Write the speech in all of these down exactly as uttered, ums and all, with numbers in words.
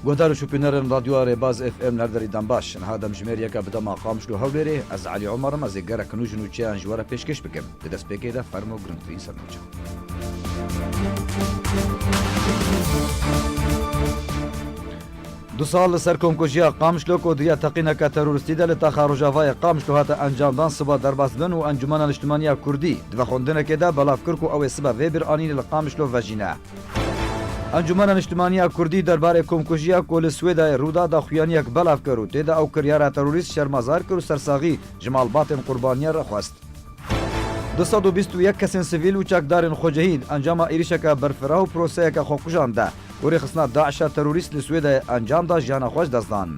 Guhdar û şopînerên Radyoya Rêbaz F M li her derî dem baş. Niha demjimêriyeke bi dema Qamişlo Hewlêrê, ez Elî Omer im, ez ê gerek nû ji nûçeyan ji we re pêşkêş bikim. Di destpêkê de fermo girîngtirîn sernoçe. Du sal li ser komkujiya Qamişlo ku di riya teqîneke terorîstî de li taxa Rojavayê Qamişlo hate encamdan siba derbas dibin û Encûmena Niştimanî ya Kurdî di vexwendinekê de belav kir ku ew ê sibe vê bîranînê li Qamişlo vejîne. Encûmena Niştimanî ya Kurdî derbarê komkujiya ku li Swêdayê rû da daxuyaniyek belav kir û tê de ew kiryara terorîst şermezar kir û sersaxî ji malbatên qurbaniyan re xwest. Du sed û bîst û yek kesên sivîl û çekdarên xwecihî di encama êrişeke berfireh û proseyeke xwekujan de û rêxistina DAIŞa terorîst li Swêdayê encam da jiyana xwe ji dest dan.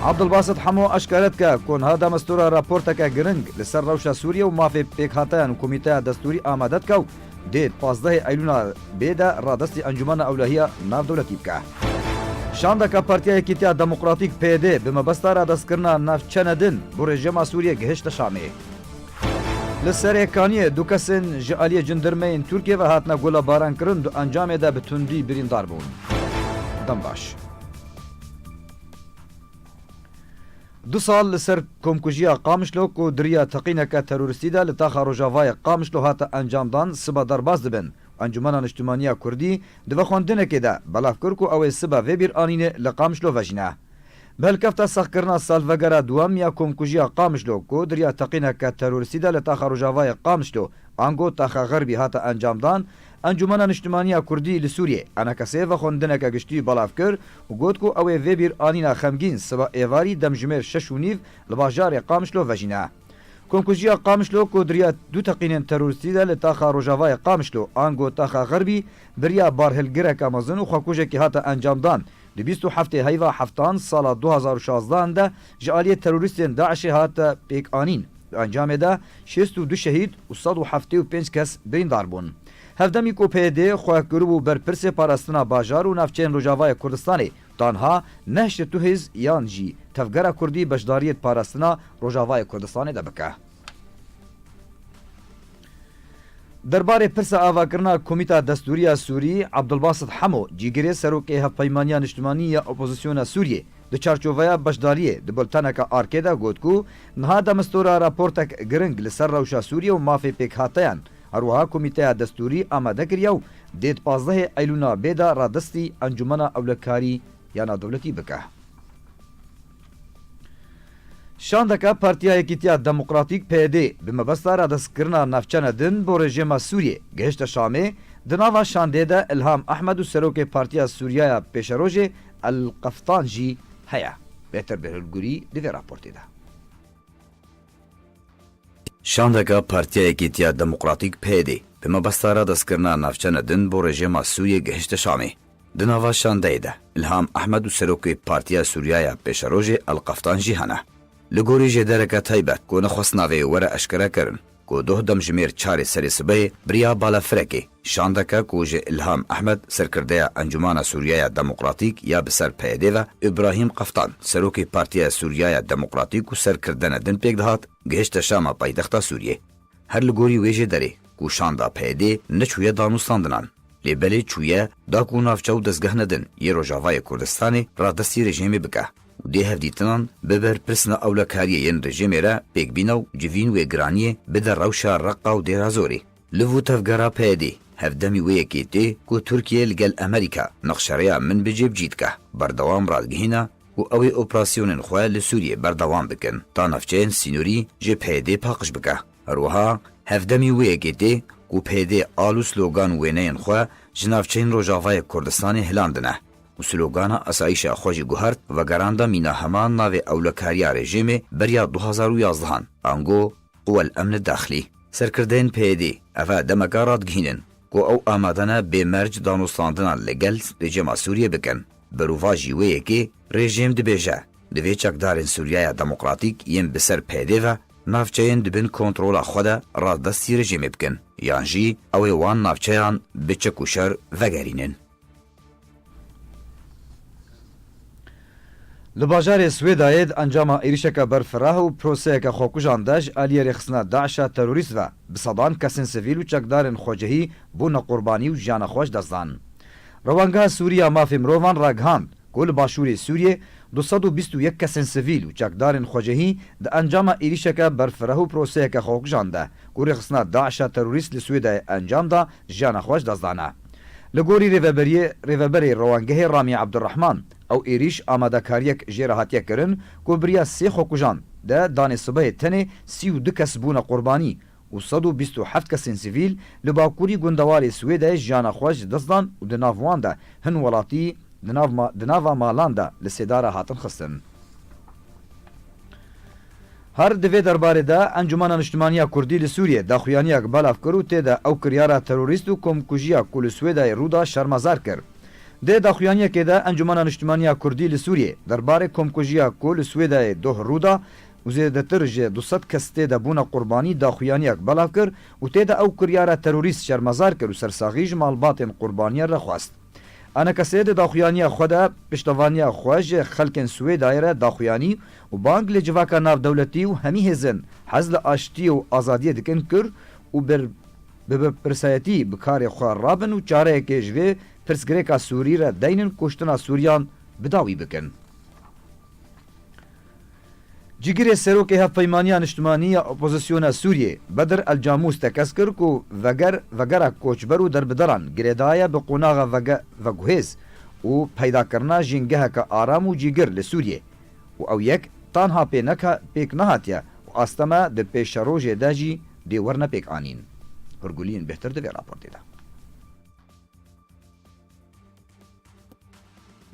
Abdulbasit Hemo eşkere dike ku niha demestora raporteke giring li ser rewşa Sûriye û mafê pêkhateyan û komîteya destûrî amade dike û dê pazdehê Eylûna bê de radestî Encûmena Ewlehiya Navdewletî bike. Şandeke Partiya Yekîtiya Demokratîk, P Y D, bi mebesta radestkirina navçene din bo rejîma Sûriyê gihişte Şamê. Li Serê Kaniyê du kesên ji aliyê cindirmeyên Tirkiyê ve hatine golebarankirin, di encamê de bi tundî birîndar bûn. Dem baş. Du sal li ser komkujiya Qamişlo ku di riya teqîneke terorîstî de li taxa Rojavayê Qamişlo hate encamdan siba derbas dibin. Encûmena Niştimanî ya Kurdî di vexwendinekê de belav kir ku ew ê sibe vê bîranînê li Qamişlo vejîne. Bi helkefta sexkirina salvegera duwem ya komkujiya Qamişlo ku di riya teqîneke terorîstî de li taxa Rojavayê Qamişlo ango taxa Xerbî hate encamdan, Encûmena Niştimanî ya Kurdî li Sûriyê enekesê vexwendineke giştî belav kir û got ku ew ê vê bîranîna xemgîn siba êvarî demjimêr şeş û nîv li bajarê Qamişlo vejîne. Komkujiya Qamişlo ku di riya du teqînên terorîstî de li taxa Rojavayê Qamişlo ango taxa Xerbî bi riya barhilgireke mezin û xwekujekî hate encamdan, di bîst û heftê heyva heftan sala du hazar û şazdehan de ji aliyê terorîstên DAIŞê hate pêkanîn. Di encamê de şêst û du şehîd û sed û heftê û pênc kes birîndar bûn. Hevdemî ku P Y D xwe kiribû berpirsê parastina bajar û navçeyên Rojavayê Kurdistanê, tanha nehişt tu hêz yan jî tevgera Kurdî beşdariyê di parastina Rojavayê Kurdistanê de bike. Derbarê pirsa avakirina Komîta Destûrî ya Sûrî, Abdulbasit Hemo, cîgirê Serokê Hevpeymaniya Niştimanî ya Opozisyona Sûriyê, di çarçoveya beşdariyê di bulteneke arkê de got ku niha demestora raportek giring li ser rewşa Sûriyê û mafê pêkhateyan, her wiha Komîteya Destûrî amade kiriye û dê di pazdehê Eylûna bê de radestî Encûmena Ewlekarî ya Navdewletî bike. Şandeke Partiya Yekîtiya Demokratîk, P Y D, bi mebesta radestkirina navçene din bo rejîma Sûriyê gihişte Şamê. Di nava şandê de Ilham Ehmed û serokê Partiya Sûriya ya Pêşerojê El Qeftan jî heye. Bêtir Bêhulgurî di vê raportê de. Şandeke Partiya Yekîtiya Demokratîk, P Y D, bi mebesta radestkirina navçene din bo rejîma Sûriyê gihişte Şamê. Di nava şandeyê de Ilham Ehmed û serokê Partiya Sûriya ya Pêşerojê El Qeftan jî hene. Li gorî jêdereke taybet ku nexwest navê were eşkerekirin, ku doh demjimêr çarê serê sibehê bi riya balafirekê şandeke ku ji Ilham Ehmed, serkirdeya Encûmana Sûriya ya Demokratîk ya bi ser P Y D ve, Îbrahîm Qeftan, serokê Partiya Sûriya ya Demokratîk û serkirdene din pêk dihat, gihişte Şama paytexta Sûriyê. Her li gorî wê jêderê ku şanda P Y D neçûye danûstandinan, lê belê çûye da ku navçe û dezgehne din yê Rojavayê Kurdistanê radestî rejîmê bike û dê hevdîtinan bi berpirsina ewlekariyê yên rejîmê re pêk bîne û civîn wê giraniyê bide rewşa Reqa û Dêra Zorê. Li vû tevgera P Y D hevdemî wê yekê tê ku Tirkiye li gel Amerîka nexşerêya min bi cêbicî dike, berdewam radigihîne ku ew ê operasyonên xwe li Sûriyê berdewam bikin, ta navçeyên sînorî ji P Y D paqij bike. Her wiha hevdemî wê yekê tê ku P Y D al û slogan û wêneyên xwe ji navçeyên Rojavayê Kurdistanê hilandine û slogana asayîşa xwe jî guhert, vegeranda mîna heman navê ewlekariya rejîmê beriya du hazar û yazdehan, ango Quwel Emni Daxilî. Serkirdeyên P Y D eve demeke radigihînin ku ew amade ne bê merc danûstandinan li gel rejîma Sûriyê bikin. Berovajî wê yekê rejîm dibêje, divê çekdarên Sûriyeya Demokratîk yên bi ser P Y D ve navçeyên di bin kontrola xwe de radestî rejîmê bikin, yan jî ew ê wan navçeyan bi çek û şer vegerînin. Li bajarê Swêdayê di encama êrişeke berfireh û proseyeke xwekujan de ji aliyê rêxistina DAIŞa terorîst ve bi sedan kesên sivîl û çekdarên xwecihî bûne qurbanî û jiyana xwe ji dest dan. Rewangeha Sûrî ya Mafê Mirovan ragihand ku li başûrê Sûriyê du sed û bîst û yek kesên sivîl û çekdarên xwecihî di encama êrîşeke berfireh û proseyeke xwekujandin de, ku rêxistina DAIŞa terorîst li Swêdayê encam da, jiyana xwe ji dest dane. Li gorî rêveberiyê, rêveberê rewangehê Ramî Ebdurrehman, ew êrîş amadekariyek jê re hatiye kirin ku bi riya sê xwekujan de danê sibehê tenê sî û du kes bûne qurbanî û sed û bîst û heft kesên sivîl li bakurî gundewalê Swêdayê jiyana xwe ji dest dan û di nav wan de hin welatî di nav ma-, di nava malan de li sêdara hatin xistin. Her di vê derbarê de Encûmena Niştimaniya Kurdî li Sûriyê daxuyaniyek belav kir û tê de ew kiryara terorîst û komkujiya ku li Swêdayê rû da şermezar kir. Di daxuyaniyekê de Encûmena Niştimaniya Kurdî li Sûriyê derbarê komkujiya ku li Swêdayê doh rû da û zêdetir ji du sed kes tê de bûne qurbanî daxuyaniyek belav kir û tê de ew kiryara terorîst şermezar kir û sersaxî ji malbatên qurbaniyan re xwest. ENKSê di daxuyaniya xwe de piştevaniya xwe ji xelkên Swêdayê re daxuyanî û bang li civaka navdewletî û hemî hêzên hez li aştiyê û azadiyê dikin kir û ber-, bi berpirsayetî bi karê xwe rabin û çareyekê ji vê pirsgirêka Sûrî re deynin kuştina Sûriyan bi dawî bikin. Cîgirê Serokê Hevpeymaniya Niştimanî ya Opozisyona Sûriyê Bedir El Camûs tekez kir ku veger, vegera koçber û derbideran girêdaye bi qonaxa vege-, veguhêz û peydakirina jîngeheke aram û cîgir li Sûriyê û ew yek tanha pê neka-, pêk nehatiye û asteme di pêşerojê de jî dê werne pêk anîn. Hurguliyên bêhtir di vê raportê de.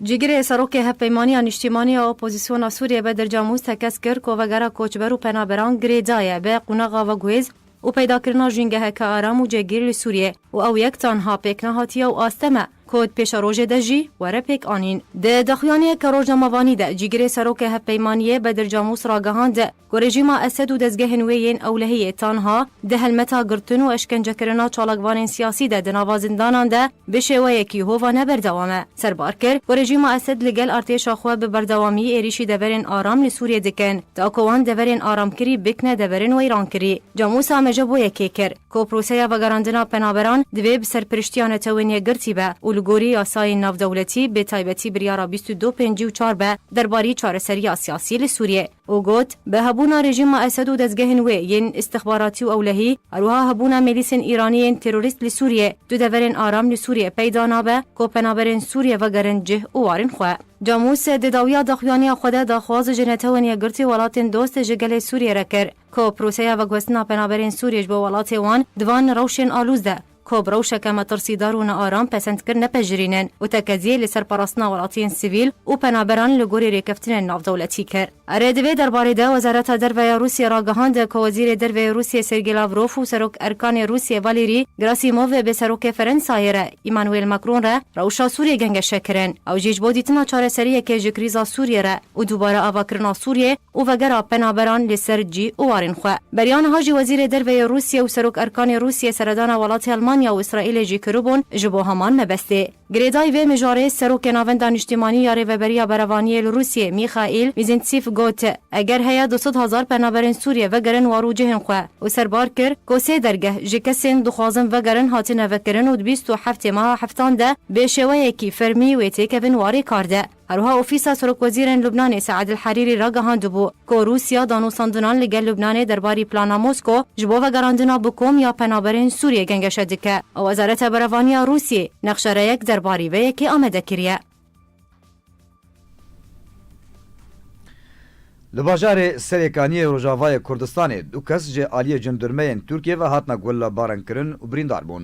Cîgirê Serokê Hevpeymaniya Niştimanî ya Opozisyona Sûriyê Bedir Camûs tekez kir ku vegera koçber û penaberan girêdaye bi qonaxa veguhêz û peydakirina jîngeheke aram û cêgîr li Sûriyê û ew yek tanha pêk nehatiye û asteme ku di pêşerojê de jî were pêk anîn. Di daxuyaniyeke rojnamevanî de cîgirê Serokê Hevpeymaniyê Bedir Camûs ragihand, ku rejîma Esed û dezgehên wê yên ewlehiyê tanha di helmeta girtin û eşkencekirina çalakvanên siyasî de di nava zindanan de bi şêweyekî hovane berdewam e. Serbar kir ku rejîma Esed li gel artêşa xwe bi berdewamî êrîşî deverên aram li Sûriyê dikin, ta ku wan deverên aramkirî bikne deverên weyrankirî. Camûs ameje bo yekê kir ku proseya vegerandina penaberan divê bi serpiriştiya Netewên Yekgirtî be û li gorî yasayên navdewletî, bi taybetî biryara bîst û du pêncî û çar be derbarî çareseriya siyasî li Sûriyê. û got, bi hebûna rejîma Esed û dezgehên wê yên îstixbaratî û ewlehî, her wiha hebûna milîsên Îranî yên terorîst li Sûriyê, du deverên aram li Sûriyê peyda nabe ku penaberên Sûriyê vegerin cih û warên xwe. Camûs di dawiya daxuyaniya xwe de daxwaz ji Netewên Yekgirtî û welatên dost ji gelê Sûriyê re kir ku proseya veguhestina penaberên Sûriyê ji bo welatê wan di van rewşên alûz de, ku bi rewşeke metirsîdar û nearam pesend kir, nepejirînin û tekeziyê li ser parastina welatiyên sivîl û penaberan li gorî rêkeftinên navdewletî kir. Erê, di vê derbarê de Wezareta Derve ya Rûsiyê ragihand ku Wezîrê Derve yê Rûsiyê Sergey Lavrov û Serok Erkanê Rûsiyê Valerî Gerasimov bi Serokê Ferensayê re Emmanuel Macron re rewşa Sûriyê gengeşe kirin. Ew jî ji bo dîtina çareseriyekê ji krîza Sûriyê re û dubare avakirina Sûriyê û vegera penaberan li ser cî û warên xwe. Beriya niha jî Wezîrê Derve yê Rûsiyê û Serok Erkanê Rûsiyê seredana welatê Elmanya û Îsraîlê jî kiribûn ji bo heman mebestê. Girêdayî vê mijarê Serokê Navenda Niştimanî ya Rêveberiya Berevaniyê li Rûsiyê Mîxaîl Mîzîntsîf got, eger heye du sed hezar penaberên Sûriyê vegerin war û cihên xwe û serbar kir ku sê dergeh ji kesên dixwazin vegerin hatine vekirin û di bîst û heftê meha heftan de bi şêweyekî fermî wê têkevin warê kar de. Her wiha Ofîsa Serokwezîrên Lubnanê Sead El Herîrî ragihandibû ku Rûsya danûstandinan li gel Lubnanê derbarî plana Mosko ji bo vegerandina bi kom ya penaberên Sûriyê gengeşe dike û Wezareta Berevaniya Rûsiyê nexşereyek derbarî vê yekê amade kiriye. Li bajarê Serêkaniyê Rojavayê Kurdistanê du kes ji aliyê cindirmeyên Tirkiyê ve hatine gulebarankirin û birîndar bûn.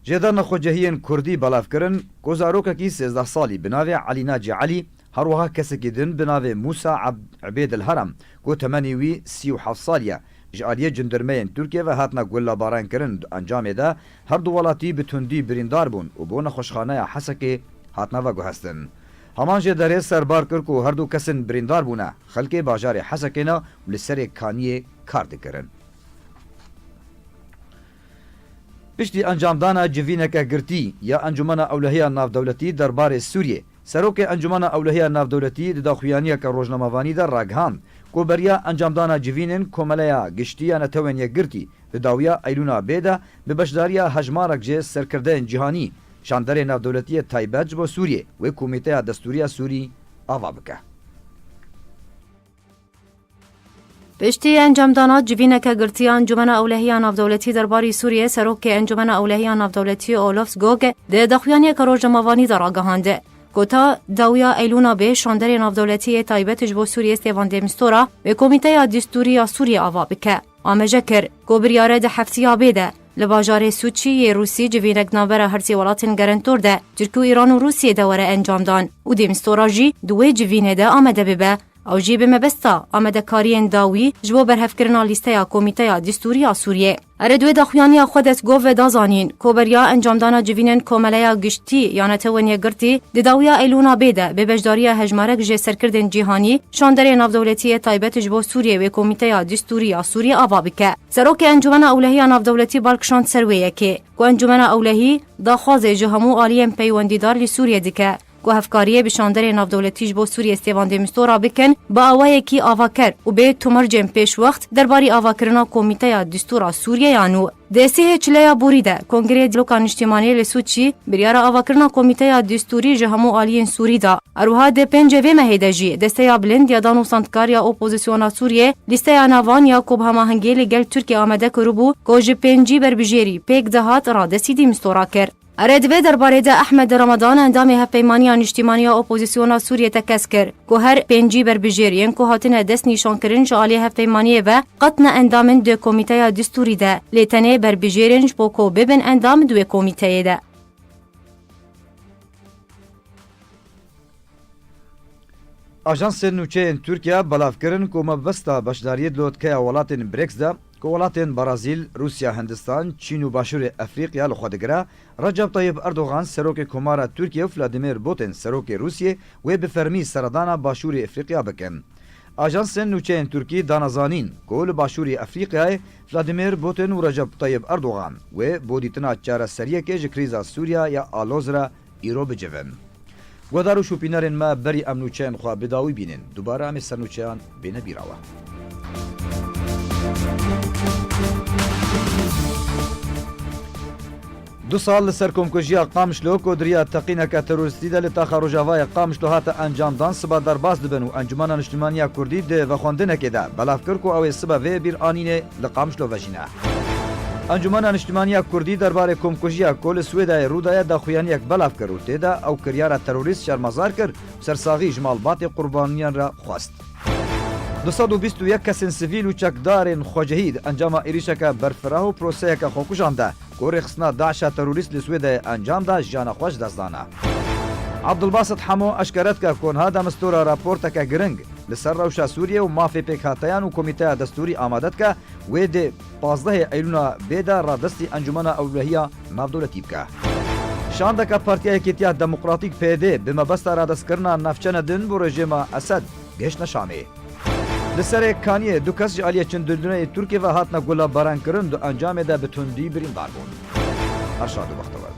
Jêderna xwecihiyên Kurdî belav kirin ku zarokekî sêzdeh salî bi navê Elî Nacî Elî, her wiha kesekî din bi navê Mûsa Eb-, Ebêd El Herem ku temenî wî sî û heft salî ye, ji aliyê cindirmeyên Tirkiyê ve hatine gulebarankirin. Di encamê de her du welatî bi tundî birîndar bûn û bo nexweşxaneya Hesekê hatine veguhestin. Heman jêderê serbar kir ku her du kesên birîndar bûne xelkê bajarê Hesekê ne û li Serêkaniyê kar dikirin. Piştî encamdana civîneke girtî ya Encûmena Ewlehiya Navdewletî derbarê Sûriyê, Serokê Encûmena Ewlehiya Navdewletî di daxuyaniyeke rojnamevanî de ragihand ku beriya encamdana civînên Komeleya Giştî ya Netewên Yekgirtî di dawiya Eylûna bê de bi beşdariya hejmarek ji serkirdeyên cîhanî şanderê navdewletî yê taybet ji bo Sûriyê wê Komîteya Destûrî ya Sûrî ava bike. Piştî encamdana civîneke girtiya Encûmena Ewlehî ya Navdewletî derbarî Sûriyê, Serokê Encûmena Ewlehî ya Navdewletî Olof Skog di daxuyaniyeke rojnamevanî de ragihand ku ta dawiya Eylûna bê şanderê navdewletî yê taybet ji bo Sûriyê Stêvan de Mistura wê Komîteya Distûrî ya Sûriyê ava bike. Amaje kir ku biryare di heftiya bê de li bajarê Sûçî yê Rûsî civînek di navbera her sê welatên gerentûr de, Tirkî û Îran û Rûsiyê de were encamdan û de Mistura jî di wê civînê de amade bibe. Ew jî bi mebesta amadekariyên dawî ji bo berhevkirina lîsteya Komîteya Distûrî ya Sûriyê. Erê, di wê daxuyaniya xwe de Skog da zanîn ku beriya encamdana civînên Komeleya Giştî ya Netewên Yekgirtî di dawiya Eylûna bê de bi beşdariya hejmarek ji serkirdên cîhanî şanderê navdewletî yê taybet ji bo Sûriyê wê Komîteya Distûrî ya Sûriyê ava bike. Serokê Encûmena Ewlehî ya Navdewletî bal kişand ser wê yekê ku Encûmena Ewlehî daxwazê ji hemû aliyên peywendîdar li Sûriyê dike ku hevkariyê bi şanderê navdewletî ji bo Sûriyê Stêvan de Mistura bikin, bi awayekî avaker û bê tomarcên pêşwext derbarî avakirina Komîteya Distûra Sûriyê ya nû. Di sêhê çileya borî de Kongreyê Dîloka Niştimanî li Sûçî biryara avakirina Komîteya Distûrî ji hemû aliyên Sûrî da. Her wiha di pêncê vê mehê de jî Desteya Bilind ya Danûstandkar ya Opozisyona Sûriyê lîsteya navan ya ku bi hemahengiyê li gel Tirkiyê amade kiribû ku ji pêncî berbijêrî pêk dihat radestî de Mistura kir. Erê, di vê derbarê de Ehmed Ramadan, endamê Hevpeymaniya Niştimanî ya Opozisyona Sûriyê tekez kir ku her pêncî berbijêr yên ku hatine destnîşankirin ji aliyê Hevpeymaniyê ve qet ne endam in di Komîteya Distûrî de, lê tenê berbijêr in ji bo ku bibin endam di wê komîteyê de. Ajansên nûçeyên Tirkiye belav kirin ku mebesta beşdariyê di lotkeya welatên BRICS de, ku welatên Brazîl, Rûsya, Hindistan, Çîn û Başûrê Efrîqya li xwe digire, Recep Tayyip Erdogan, serokê Komara Tirkiye, û Vladimir Putin, serokê Rûsiyê, wê bi fermî seredana Başûrê Efrîqya bikin. Ajansên nûçeyên Tirkî dane zanîn ku li Başûrê Efrîqyayê Vladimir Putin û Recep Tayyip Erdogan wê bo dîtina çareseriyekê ji krîza Sûriya ya aloz re îro bicivin. Guhdar û şopînerên me, berî em nûçeyên xwe bi dawî bînin, dubare em ê ser nûçeyan bêne bîra we. Du sal li ser komkujiya Qamişlo ku di riya teqîneke terorîstî de li taxa Rojavayê Qamişlo hate encamdan, sibe derbas dibin û Encûmena Niştimanî ya Kurdî di vexwendinekê de belav kir ku ew ê sibe vê bîranînê li Qamişlo vejîne. Encûmena Niştimanî ya Kurdî derbarê komkujiya ku li Swêdayê rû daye daxuyaniyek belav kir û tê de ew kiryara terorîst şermezar kir û sersaxî ji malbatê qurbaniyan re xwest. Du sed û bîst û yek kesên sivîl û çekdarên xwecihî di encama êrîşeke berfireh û proseyeke xwekujan de ku rêxistina DAIŞa terorîst li Swêdeyê encam da, jiyana xwe ji dest dane. Abdulbasit Hemo eşkere dike ku niha Demistora raporteke giring li ser rewşa Sûriyê û mafê pêkhateyan û komîteya destûrî amade dike, wê dê pazdehê Eylûna bê de radestî Encûmena Ewlehiya Navdewletî bike. Şandeke Partiya Yekîtiya Demokratîk, P Y D, bi mebesta radestkirina navçene din bo rejîma Esed gihiştine Şamê. Li Serê Kaniyê du kes ji aliyê çindûneyê Tirkiyê ve hatine gulebarankirin, di encamê de bi tundî birîndar bûn. Her şad û bextewer.